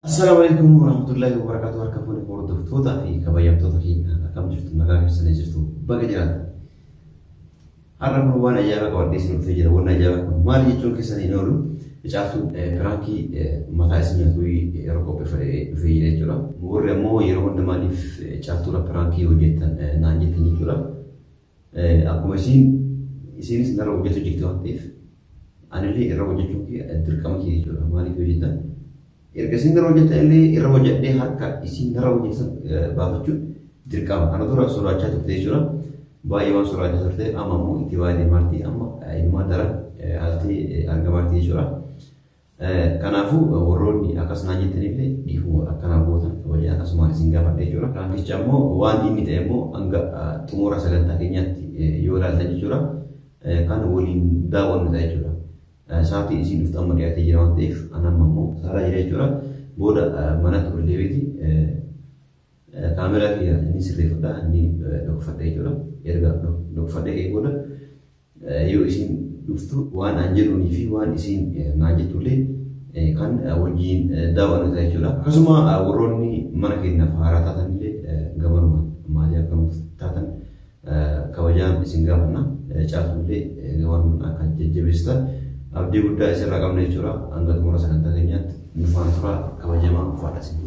Assalaamu alaikum warahmatullahi wabarakatuh. Harka fuune hordoftoota fi kabajamtoota keenya, akkam jirtu? Nagaa keessanii jirtu? Baga jiraatan. Har'a kun waan ajaa'ibaa qabadhee isin dhufee jira. Waan ajaa'ibaa kun maali jechuun keessan hin oolu. Caaltuun piraankii mataa isin nyaatu yeroo qopheeffadhee dhufee jira jechuudha. Warri ammoo yeroo hunda maaliif caaltuudha piraankii hojjettan naan jettan jechuudha. Akkuma isin isinis narra hojjechuu jirti waan ta'eef, anillee irra hojjechuun kee dirqama kee jechuudha. Maaliif yoo jettan, erga isin irra hojjettan illee irra hojjedhee harka isin irra hojjetan baafachuun dirqama. Kana dura sodaachaa turte jechuudha. Baay'ee waan sodaachaa turte, amma immoo itti baay'ee marti, amma inumaa daran haaltee argamarti jechuudha. Kanaafuu warroonni akkas naan jettanillee dhiifuma akkanaa gootan kabajaan asumaan isin gaafadha jechuudha. Piraankicha ammoo waan inni ta'e immoo hanga xumura sagantaa keenyaatti yoo ilaaltan jechuudha, kan waliin daawwannu ta'a jechuudha. Sa'aatiin isiin dhuftu amma dhiyaatee jira waan ta'eef, an amma immoo saalaa jira jechuudha. Booda manatti ol deebiiti kaameraa kiyya inni sirreeffadha, inni dhokfadha jechuudha. Erga dhokfadhee ka'ee booda yoo isiin dhuftu waan an jedhuunii fi waan isiin naan jettullee kan wajjin daawwannu ta'a jechuudha. Akkasuma warroonni mana keenyaaf haaraa taatanillee gamanumaan maatii akka nuuf taatan kabajaan isin gaafanna. Caaltullee gamanumaan akka jajjabeessitan abdii guddaa isinirraa qabna jechuudha. Hanga xumura sagantaa keenyaatti nu faana turaa, kabajamaa, uffadha isin.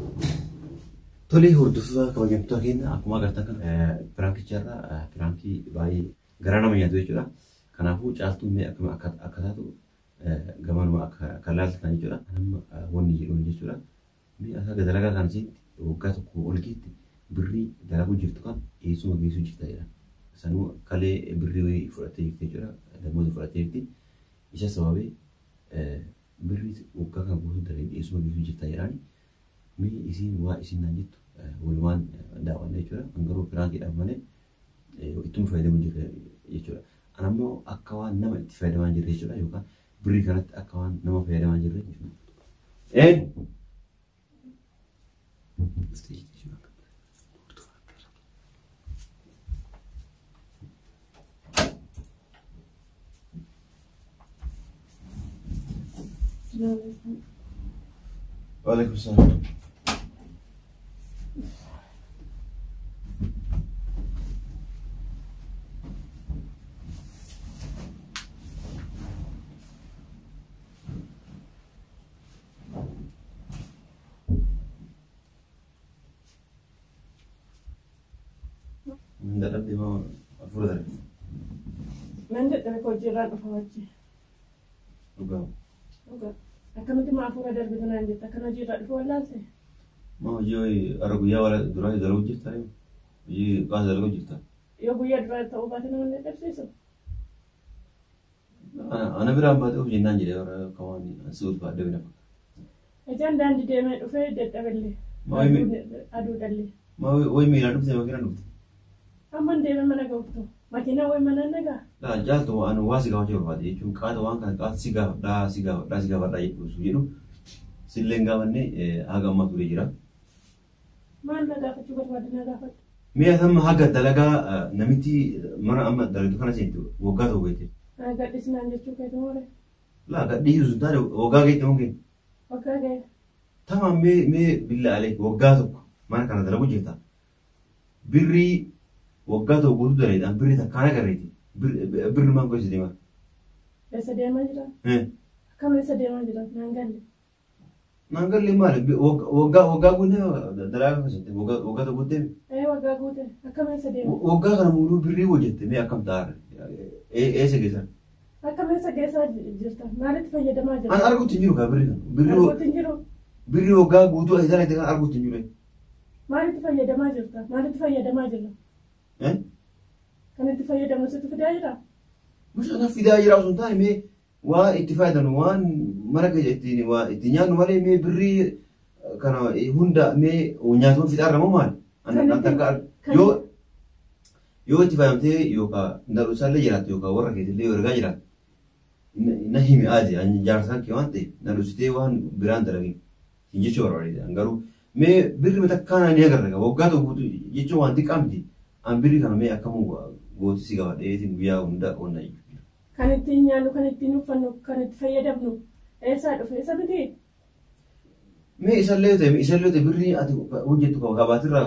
Tolee, hordoftoota kabajamtoota keenya, akkuma agartan kana piraankicharra piraankii baay'ee garaa nama nyaatu jechuudha. Kanaafuu caaltuun mee akkam akka taatu gamanuma akka laaltan jechuudha. Amma wanni jedhuun jechuudha. Mee akka dalagaa kana seenti waggaa tokko ol geetti birrii dalaguu jirtu kan eessuma geessuu jirta jedha. Sanuu kalee birrii wayii fudhattee jirti jechuudha. Dammoota fudhattee jirti. Isa sababii birrii waggaa kana guutuu dalagee eessuma geessuu jirta jedhaani. Mee isiin waa isiin naan jettu walumaan daawwanna jechuudha. An garuu piraankiidhaaf malee ittuma fayyadamu jirre jechuudha. An ammoo akka waan nama itti fayyadamaa jirre jechuudha, yookaan birrii kanatti akka waan nama fayyadamaa jirre jechuudha. Een! Waalaikum salaam. Dadhabde moo hafuura darbe? Nan dadhabe, hojiirraan dhufa wajji. Dhugaa. Dhugaa. Akkamitti maa hafuura darbitu naan jetta? Akkan hojiirraa dhufu wallaalte? Maa hojii wayii har'a guyyaa wala duraa dalaguu jirta? Hojii qaasa dalaguu jirta? Yoo guyyaa duraa ta'uu baate nama hin dadhabsiisu. Ana biraan baatee of jennaan jedhee warra akka waan si ulfaadhee bina fakkaata. Ijaan daandii deemee dhufee dadhabellee. Maa Aduudhallee. Maa wayi miilaan dhufte, makiinaan dhufte? Amman deemee mana ga'uttu. Makiinaa wayi manaan nagaa? Laa jaaltu, ani waa si gaafachuu barbaade jechuun qaata waan kana qaata si gaafadhaa, si gaafadhaa, si gaafadhaa jedhu su jedhu sillee hin gaafanne, haga ammaa turee jira. Maal na gaafachuu barbaadde? Na gaafadhu. Mee ati amma haga dalagaa namitti mana amma dalagdu kana seentu waggaa tokko geette. Gadhiisnaan jechuu keetu moore. Laa gadhiisuu sun taane, waggaa geette moo geette? Waggaa ga'e. Tamam, mee billaa alee waggaa tokko mana kana dalagu jirta. Birrii waggaa tokko guutuu dalaydhaan birrii takkaan agarreeti. Birri maal gosa deemaa? Eessa deemaa jira? Akkam eessa deemaa jira? Naan galle. Naan galle maali? Waggaa guutuu dalagaa kan seente waggaa tokko deeme. Ee, waggaa guute. Akkam eessa deema? Waggaa kana muuduu birrii hojjette, mee akkam ta'aa? Eessa geessan? Akkam eessa geessaa jirta? Maalitti fayyadamaa jirta? An arguutti hin jiru kaa birrii kana. Birrii Arguutti hin jiru. Birrii waggaa guutuu asii dalagde kan arguutti hin jiru. Maalitti fayyadamaa jirta? Maalitti fayyadamaa jirra? Kan itti fayyadamu sitti fidaa jira? Mucaan fidaa jira osoo hin taane, mee waan itti fayyadamu, waan mana keessa ittiin waa ittiin nyaannu malee, mee birrii kana hunda mee nyaatuma fixaarra moo maali? An takka yoo itti fayyadamtee yookaan na isaallee jiraatte yookaan warra keetillee yoo ergaa jiraatte na himi aadi, ani jaarsaan kee waan ta'eef na dhusitee waan biraan dalagin hin jechuu barbaade. An garuu mee birri takkaan ni agarra, waggaa tokko guutuu jechuun waan xiqqaa miti. An birrii kana mee akkamuu gooti si gaafadheetiin guyyaa hunda qonna jechuudha. Kan ittiin nyaannu, kan ittiin uffannu, kan itti fayyadamnu eessaa dhufe? Isa miti? Mee isallee ta'e isallee ta'e birrii ati hojjettu kabaatirraa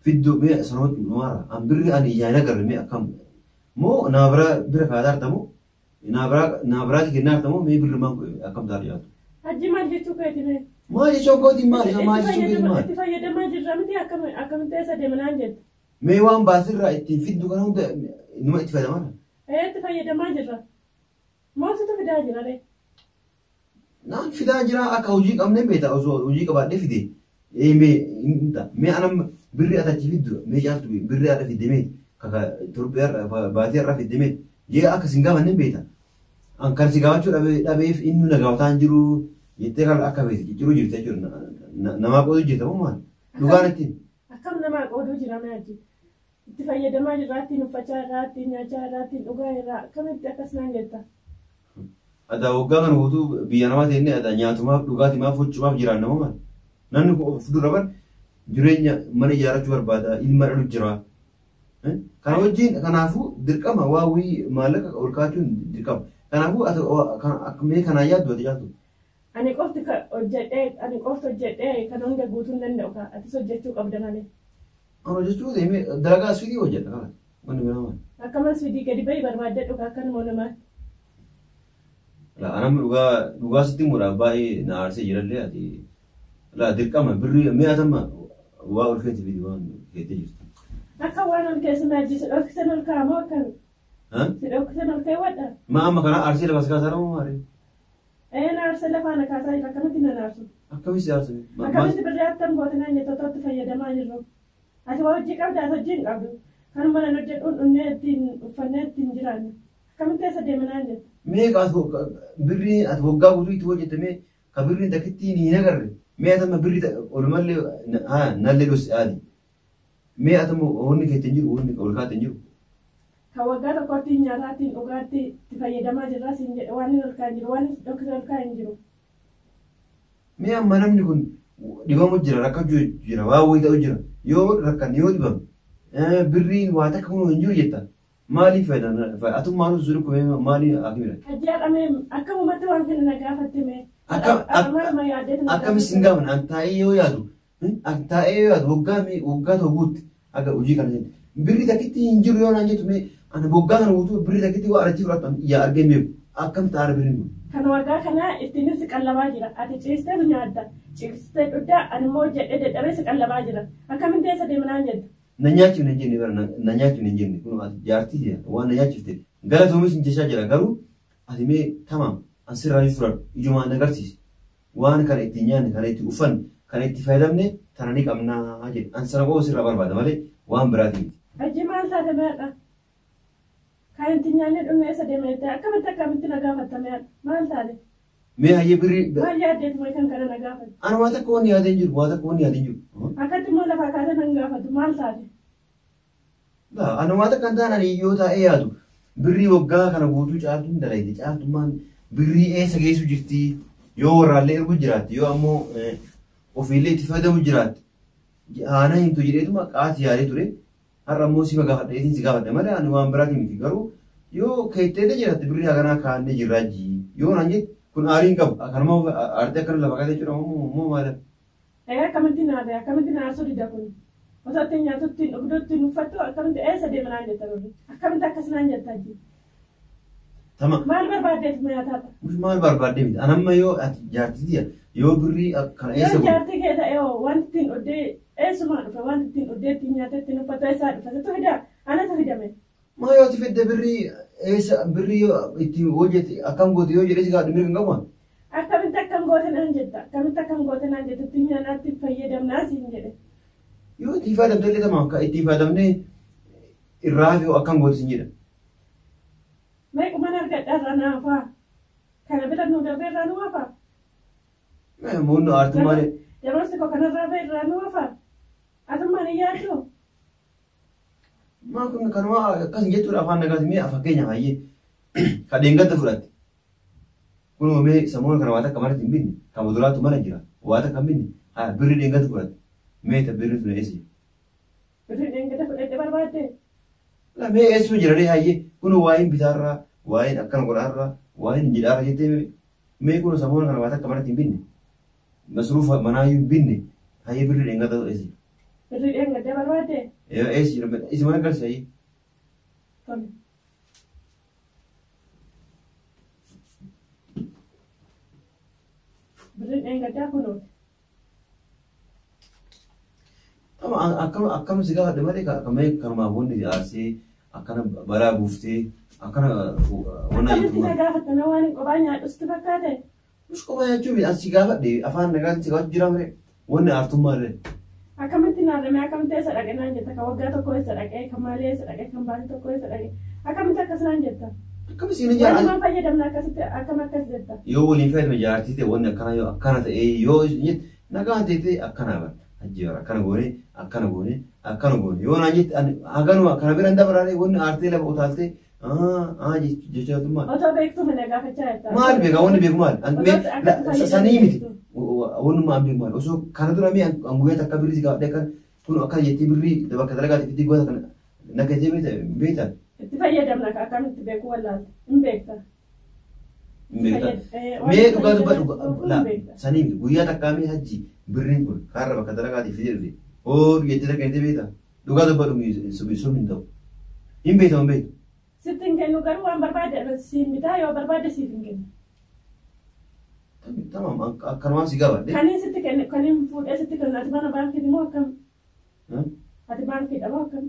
fidduu mee sanootti dhumaara. An birrii ani ijaan agarre mee akkam moo nama bira bira kaataa artamu nama biraati kennaa artamu mee birri maal akkam ta'a dhiyaatu. Hajji maal jechuu keeti mee? Maal jechuun kootiin maal isa maal jechuun keetiin maal? Itti fayyadamaa jirra miti akkamitti eessa deemanaan jettu? Mee waan baatirraa ittiin fiddu kana hunda numa itti fayyadamaa? Ee itti fayyadamaa jirra. Maaltu fidaa jira ree? Naan fidaa jira akka hojii qabne beekta osoo hojii qabaadhee fide. Ee mee hin ta'a. Mee anam birrii ati achi fiddu mee caaltu birrii haadha fidde mee kaka torbee har'a baatii har'a fidde mee jee akka sin gaafanne beekta. An kan si gaafachuu dhabeef inni na gaafataa hin jiru jettee kan akka beekte cicciruu jirti jechuudha. Namaa qooduu jirta moo maal? Dhugaan ittiin. Akkam namaa qooduu jira mee hajji? Itti fayyadamaa jirra ittiin uffachaa irraa ittiin nyaachaa irraa ittiin dhugaa irraa akkamitti akkas naan jetta? Adaa waggaa kana guutuu biyya namaa teennee adaa nyaatumaaf dhugaatimaaf huccumaaf jiraanna moo maal? Namni kun of dura bar jireenya mana ijaarrachuu barbaada ilma dhalu jira. Kana wajjin kanaafuu dirqama waa wayii maallaqa ol kaachuun dirqama. Kanaafuu ati mee kanaan yaaddu ati caaltu. Ani qofti hojjedhee ani qofti hojjedhee kan hunda guutuu hin danda'u kaa atis hojjechuu qabda malee. An hojjechuu deemee dalagaa asfidii hojjedha kana. Wanni biraa maali? Akkamas fidii gadi bahi barbaaddadhu kaa akkanuma namaatti. Anam dhugaa dhugaa sitti himuudhaaf baay'ee na aarsee jirallee ati laa dirqama birrii mi'a tamma waa ol keetti fidi waan keettee jirtu. Akka waan ol keessa na si dhoksan ol kaa'amoo akkami? Si dhoksan ol keewwadha? Ma amma kana aarsee lafa si kaasaa moo maali? Ee na aarsee lafaa na kaasaa jira akkamitti na aarsu? Akkamitti si aarsu? Akkamitti birrii attam goote naan jettu otoo itti fayyadamaa jirru? Ati waa hojii qabda ati hojii hin qabdu. Kanuma nan hojjedhuun dhunnee ittiin uffannee ittiin jiraanna. Akkamitti eessa deema naan jettu? Meeqa ati birrii ati waggaa guutuu itti hojjette mee ka birriin takkittiin hin agarre mee ati amma birrii olumallee haa nallee dhossi aadi mee ati amma wanni keetti hin jiru wanni ol kaatti hin jiru. Kan waggaa tokkotti nyaataa ittiin dhugaatti itti fayyadamaa jirra siin jedhe waan inni ol kaa hin jiru waan inni dhoksee ol kaa hin jiru. Mee amma namni kun dhibamu jira rakkachuu jira waa wayii ta'u jira yoo rakkan yoo dhibame birriin waa takka kun hin jiru jetta maaliif fayyada atummaan osoo dhukkubee maaliif akimira. Hajji haadha akkamumatti waan kana na gaafatte mee. Akkamis hin gaafanne an taa'ee yoo yaadu an taa'ee yoo yaadu waggaa waggaa tokko guutti akka hojii kana jennu birrii takkitti hin jiru yoo naan jettu mee ani waggaa kana guutuu birrii takkitti waa arachii fudhatu yaa argee beeku akkam ta'aara birriin kun. Kan waggaa kana ittiinis si qallabaa jira. Ati ciistee nyaadda. Ciistee dhugdaa ani immoo hojjedhee dadhabee si qallabaa jira. Akkamitti eessa deema naan jettu? Na nyaachifne hin jenne bara na nyaachifne hin jenne kun ati jaartii jira waan na nyaachifte galatoomis hin jechaa jira garuu ati mee tamaam an sirraa hin fudhadhu ijumaan na agarsiisi waan kana ittiin nyaanne kana itti uffanne kana itti fayyadamne tana ni qabnaa jedhe an sana qofa sirraa barbaada malee waan biraatii miti. Hajji maal taate meeqa? Kan itti nyaannee dhumne eessa deema jettee akkamitti akkamitti na gaafatta meeqa? Maal taate? Mee hayyee birrii. Maal yaaddeetu mee kan kana na gaafatte? Ani waa takka wanni yaadee hin jiru waa takka wanni yaadee hin jiru. Akkatti immoo lafaa kaatee nan gaafatu maal taate? Laa ani waa takka hin taane ani yoo taa'ee yaadu birrii waggaa kana guutuu caaltuun dalayte caaltummaan birrii eessa geessu jirti yoo warraallee ergu jiraatti yoo ammoo ofiillee itti fayyadamu jiraatti haana himtu jedheetuma qaati yaadee ture har'a immoo sima gaafadha jeetiin si gaafadhe malee ani waan biraatii miti garuu yoo keetteellee jiraatte birrii haganaa kaa'annee jirraa jii yoo naan jette kun aarii hin qabu kanuma aartee akkana lafa kaatee jechuudha moo maal? Ee akkamitti naate akkamitti na aarsuu dida kun osoo ittiin nyaatu ittiin dhugdu ittiin uffattu akkamitti eessa deema naan jetta birri akkamitti akkas naan jetta jii. Tama. Maal barbaaddeet nyaataadha? Mush maal barbaaddee miti. Anamma yoo ati jaartii tiyya yoo birrii kana eessa Yoo jaartii kee ta'e hoo wanti ittiin dhuddee eessumaa dhufe wanti ittiin dhuddee ittiin nyaattee ittiin uffattu eessaa dhufe situ fidaa anatu fidame. Maa yoo ati fidde birrii eessa birrii yoo ittiin hojjette akkam goote yoo jedhee si gaafadhu mirga hin qabu ani. Akkamitti akkam goote naan jetta akkamitti akkam goote naan jetta ittiin nyaannaa ittiin fayyadamnaa siin jedhe. Yoo ittiin fayyadamte illee tamaam ka ittiin fayyadamnee irraa hafe hoo akkam goote siin jedha. Meequman argadha irraa naa hafaa? Kana bira nuu darbee irraa nuu hafaa? Mee moonno aartuu maali? Dabarsi koo kanarraa ba'e irraa nuu hafaa? Atummaan hin yaadduu? Maa kun kanuma akkas hin jechuudha afaan nagaati mee fakkeenyaaf hayyee ka dheengadda fudhatte. Kunoo mee samoona kana waa takka manatti hin binne kan muduraatu mana jira waa takka hin binne haa birri dheengadda fudhatte mee ta birri tun eessa jirti? Birri dheengadda fudhadhe barbaaddee? La mee eessuma jira ree hayyee kunoo waa'een bitaarraa waa'een akkana godhaarraa waa'een jedhaarra jettee mee kunoo samoona kana waa takka manatti hin binne. Masruufa manaa hin binne hayyee birrii dheengadda eessi. Birrii dheengadda barbaadde? Eessi isi mana galche hayyee. Tole. Birriin dheengaddaa kunuuti. Amma akkam si gaafadhe malee kamee kanumaa wanni aarsee akkana balaa buuftee akkana wanna Akkamitti na gaafatta na waan hin qophaa nyaadhu sitti fakkaate? Nus qophaa nyaachuu as si gaafadhe afaan nagaan si gaafachuu jira malee wanni aartummaa illee. Akkamitti naarrame akkamitti eessa dhaqe naan jetta kan waggaa tokko eessa dhaqe kan maalii eessa dhaqe kan baatii tokko eessa dhaqe akkamitti akkas naan jetta? Akkamitti siin ijaa Walumaan fayyadamna akkasitti akkam akkas jetta? Yoo waliin fayyadame jaartii ta'e wanni akkana yoo akkana ta'e yoo nagaan ta'e akkana bara. Ajjeera akkana goone akkana goone akkana goone yoo naan jette haganuma kana bira hin dabaraare wanni aartee lafa utaaltee jechaatu maal. Otoo beektuu mana gaafachaa jirta. Maal beeka wanni beeku maal? Sanii miti wannummaa an beeku maal osoo kana dura mee an guyyaa takka birrii si gaafadhe akkana kun akkana jettee birrii bakka dalagaatti fiddee goota kana na jettee beekta. Itti fayyadamna akkamitti beekuu wallaalte hin beekta. Mee dhugaa dubbadhu sanii miti guyyaa takkaa mee hajji birriin kun kaarra bakka dalagaatti fidee dhufe hoo jettee takka jettee beekta dhugaa dubbadhu sobni hin ta'u hin beekta hin beektu. Sitti hin kennu garuu waan barbaade siin bitaa yoo barbaade siif hin kennu. Tamam akkanumaan si gaafadhe. Kaniin sitti kennu kaniin fuudhee sitti kennu ati mana baankiiti moo akkam? Ati baankiidha moo akkam?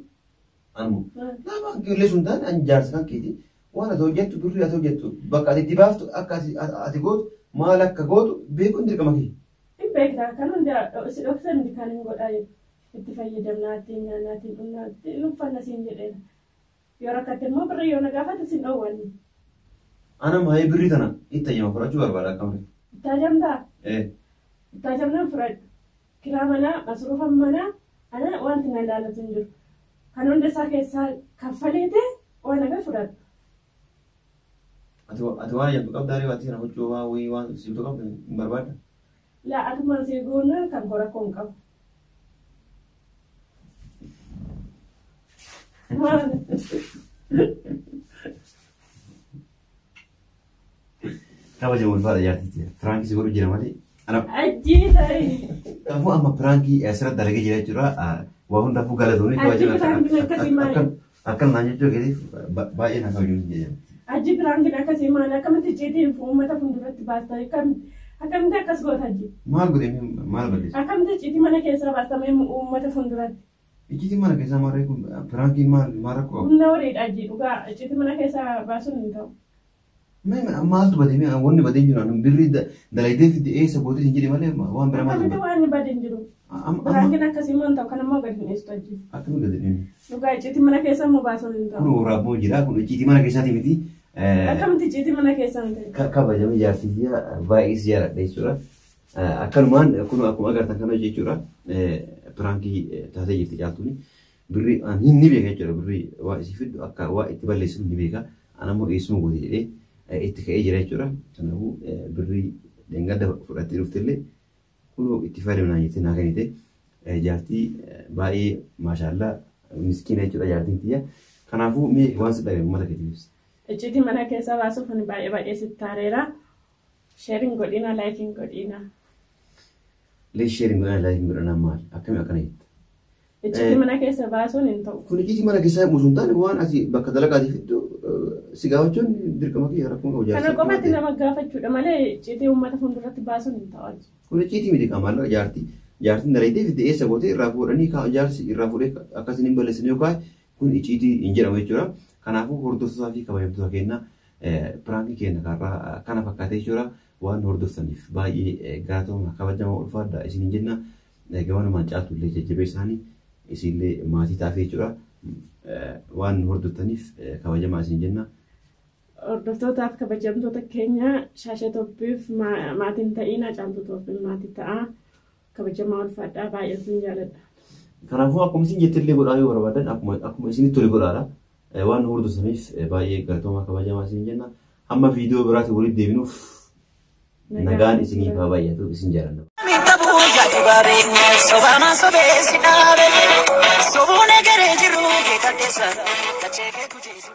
Anmu. Laa baankii illee sun taane an jaarsa kan keeti waan ati hojjettu birrii ati hojjettu bakka ati itti baaftu akka ati gootu maal akka gootu beekuun dirqama kee. Hin beekta kan hunda si dhoksan kan hin godhaa itti fayyadamnaa ittiin nyaannaa ittiin dhugnaa ittiin uffanna siin jedheera. Yoo rakkatte immoo birrii yoo na gaafate sin dhoowwanne. Anam hayee birrii tana itti ayyama fudhachuu barbaada akkam. Itti ajamtaa? Itti ajamnaan fudhadhu. Kiraa manaa, masruufa manaa, ana wanti na ilaallatu hin jiru. Kan hunda isaa keessaa kaffaleete waan hafe fudhadhu. Ati waan ajamtu qabdaa ree waati kana huccuu waa wayii waan siibtu qabdu hin barbaadda? Laa atumaan sii goonaan kan koo rakkoo hin qabu. Maal? Kabaja ulfaadha jaartitti. Piraankii si godhu jira malee. Ajjii ta'e. Kanaafuu amma piraankii asirratti dalagee jira jechuudha. Waa hundaafuu galatoomii Ajjii piraankiin akkasii maali? Akkana naan jechuu keetiif baay'ee na kabaju jedhama. Ajjii piraankiin akkasii maali? Akkamitti icciitiin uummata fuulduratti baasta? Akkamitti akkas goota ajjii? Maal godhee maal balleessa? Akkamitti icciitii mana keessaa baasta uummata fuulduratti? Icciitiin mana keessaa maal reeku piraankiin maal maal rakkoo qabu? Humna horiidha ajjii dhugaa icciitii mana keessaa baasuun hin ta'u. Maaltu badee wanni badee jiru birrii dalagdee fidde eessa gootee hin jedhe malee waan biraa maaltu Akkamitti waan badee hin jiru? Piraankiin akkasii immoo hin ta'u kan immoo gadi hin dhiistu ajjii. Akkamitti gadi hin dhiistu? Dhugaa icciitii mana keessaa immoo baasuun hin ta'u. Kun waraabmoo jira kun icciitii mana keessaati miti. Akkamitti icciitii mana keessaa hin ta'e? Kabajamee jaartii baay'ee si jaalladha jechuudha. Akkanumaan kun akkuma agartan kana jechuudha. Piraankii taatee jirti caaltuuni. Birrii ni beeka jechuudha. Birrii waa isii fiddu akka waa itti balleessu ni beeka. Ana immoo eessuma goote jedhee itti ka'ee jira jechuudha. Kanaafuu birrii dheengadda fudhattee dhuftellee kunoo itti fayyadamnaa jettee naa kennite. Jaartii baay'ee maashaallaa miskiina jechuudha jaartiin tiyya. Kanaafuu mee waan si dhaga'e uummata keetiif ibsi. Icciitii mana keessaa baasuuf ani baay'ee baay'ee sitti taareera. Sheeriin godhina laayikiin godhina. Lee sheeriin godhina laayikiin godhina maal akkami akkana jetta? Icciitii mana keessa baasuun hin ta'u. Kun icciitii mana keessaa osoo hin taane waan asii bakka dalagaatii fiddu si gaafachuun dirqama kiyya rakkoon qabu jaarsa. Kana qofatti nama gaafachuudha malee icciitii uummata fuulduratti baasuun hin ta'u. Kun icciitii miti kan maallaqa jaartii. Jaartiin dalagdee fidde eessa gootee irraa fuudhanii jaarsi irraa fuudhee akkasiin hin balleessine yookaan kun icciitii hin jedhamu jechuudha. Kanaafuu hordoftootaa fi kabajamtoota keenya piraankii keenya karraa kana fakkaatee jechuudha. Waan hordoftaniif baay'ee galatooma kabajamaa ulfaadha isiniin jenna. Gamanumaan caaltullee jajjabeessaanii isinillee maatii taafee jechuudha. Waan hordoftaniif kabajamaa isin jenna. Hordoftootaaf kabajamtoota keenya Shaashee Tooppiif maatiin ta'iina Caaltuu Tooppiif maatii ta'a. Kabajamaa ulfaadhaa baay'ee isin jaalladha. Kanaafuu akkuma isin jettillee godhaa yoo barbaadan akkuma isinitti tole godhaadha. Waan hordoftaniif baay'ee galatooma kabajamaa isin jenna. Hamma viidiyoo biraatti walitti deebinuuf nagaan isiniif haa baay'atu isin jaalladha. Sobaan sobee si dhaabe, sobuun egeree jiru kee kadheessa, kachee kee kuteessi.